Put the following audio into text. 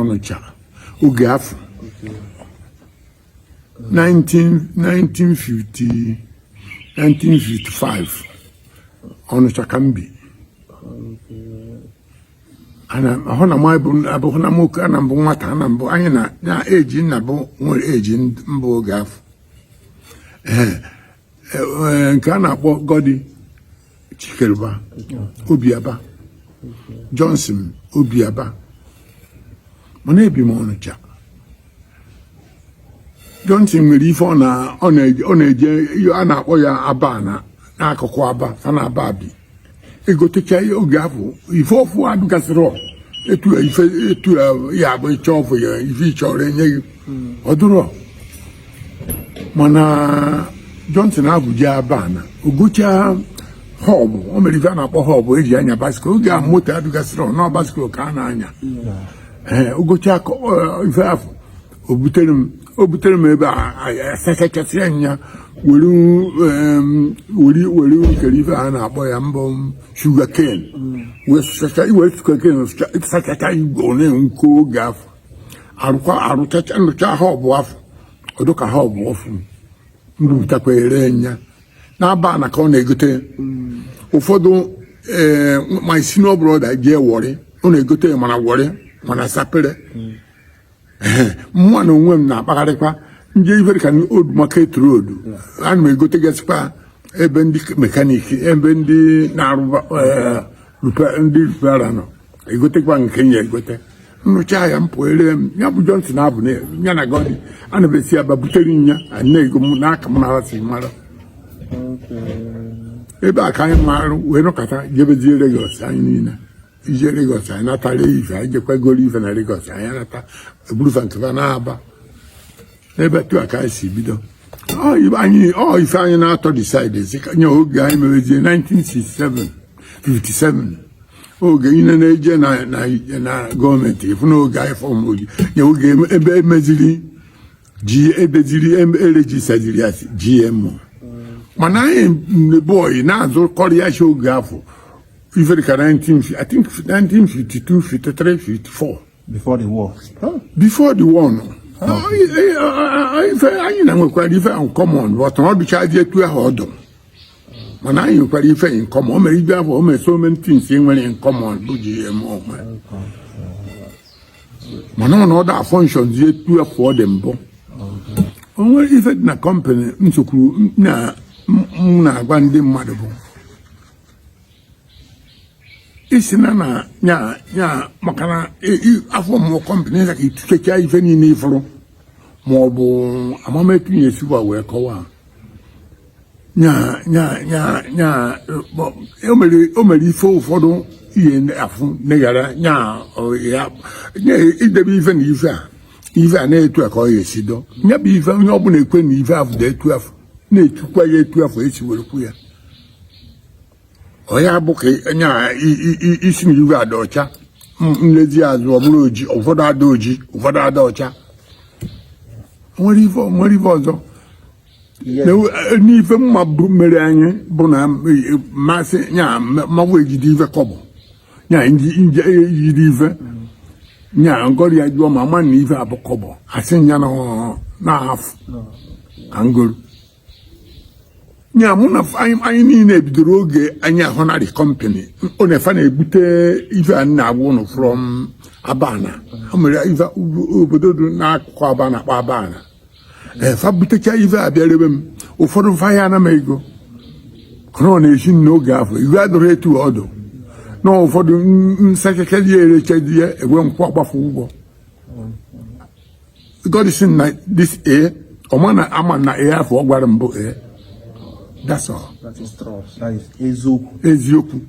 Ọnịcha oge afụ 1950 1955. Ọnịcha ka m bi. Ahụ na m abụghị na nwoke, ana mbụ nwata, ana mbụ anyị na eji nna bụ nwere eji mbụ oge afụ. Ee, nke a na-akpọ Godi Chikeruba Obiaba Johnson Obiaba, mana ebi m Ọnịcha. Johnson nwere ife ọ na-eje a na-akpọ ya Aba na n'akụkụ Aba fa na Aba bi egotecha oge afụ ife ọfụ adụgasịrị etu ife etu ya bụ ịchọ ọfụ ya ife ịchọrọ enye gị ọ dụrọ. Mana Johnson abụ je Aba na ogocha hub, o mere ife a na-akpọ hub eji anya bicycle oge a moto adụgasịrị nọ bicycle ka a na-anya. Ee, ogocha ife afụ o butere m ebe a asachachasị anya were were were nkere ife a na-akpọ ya mbọ sugar cane wee sụchacha iwere sugar cane sachacha igwe ọ na-enwukọ oge afụ arụkwa arụchacha nrụcha hub afụ ọdụ ka hub ọfụ mbupụtakwa ere nya n'aba na ka ọ na-egote ụfọdụ. Ee, my senior brother jee Warri, ọ na-egote mana Warri mana Sapele. Mụnwa na onwe m na-akpagharịkwa nje ife ka Old Market Road, ana m egotegasịkwa ebe ndị mechanic, ebe ndị na-arụ ndị repairer nọ, egotekwa nke ya egote nrụcha ya mpụ ere m ya bụ Johnson abụ ya na Godi ana m esi Aba butere nya na-ego m n'aka m na si mara ebe a ka anyị marụ wee nọkọta jebezie Lagos. Anyị niile ije Lagos, anyị natara ife, anyị jekwa goro ife na Lagos, anyị anata eburufa nke fa na-aba n'ebe tu a ka anyị si bido. Anyị ọ ife anyị na-atọ decide si nye oge anyị merezie 1967 57 oge ine na-eje na gọọmenti ịfụ n'oge anyị form oji nye oge ebe emeziri ji ebeziri eregistaziri ya GMO. Mana anyị boy na-azụkọrọ ya chi oge afọ ife dịka 19, I think 1952, 53, 54. Before the war. Before the war no. Ife anyị na nwekwara ife in common, but ọ dịchazi etu ahụ ọdụ, mana anyị nwekwara ife in common. O mere ibe afọ o mere so many things e nwere in common bụ GMO nwere, mana ọ na ọ da function zi etu afọ ọ dị mbụ. O nwere ife dị na company nsokwuru na m na-agwa ndị mmadụ bụ isi na nya nya maka na afọ mmụọ company ka ituchecha ife niile ifụrụ ma ọ bụ amametu ya esikwa wee kọwaa nya nya nya nya o mere ife ụfọdụ ihe afụ neghara nya ya nya idebe ife na ife a ife a na-etu a ka ọ ga-esi dọ nya bụ ife onye ọbụla ekwe na ife afụ dị etu afụ na-etukwa ya etu afụ esi were kwu ya. Ọ ya bụ ka nya isi na iwe ada ọcha nlezi azụ ọ bụrụ oji, ụfọdụ ada oji, ụfọdụ ada ọcha. Nwere ife ọzọ n'ife mma bụ mere anyị bụ na mmasị nya mmanwụ ejide ife kọbọ nya nje ejide ife nya ngọrị ya jụọ ma ama na ife abụ kọbọ asị nya na na-afụ ka ngoro nya mụ na anyị niile bidoro oge anyị ahụnarị company ọ na-efe na-ebute ife a na-agwa ụnụ from Abana. Ha mere ife obodo dị n'akụkụ Abana akpọ Abana. Ee, fa butecha ife a bịa rebe m ụfọdụ fa ya ana m ego kọrọ ọ na-esi n'oge afọ igwe adọrọ etu ọdụ na ụfọdụ nsachacha ya erechazi ya enwe nkwụ agbafu ụgwọ. God sị na this a ọma na ama na a afọ ọ gwara m bụ a, that's all. That is trust. That is eziokwu. Eziokwu.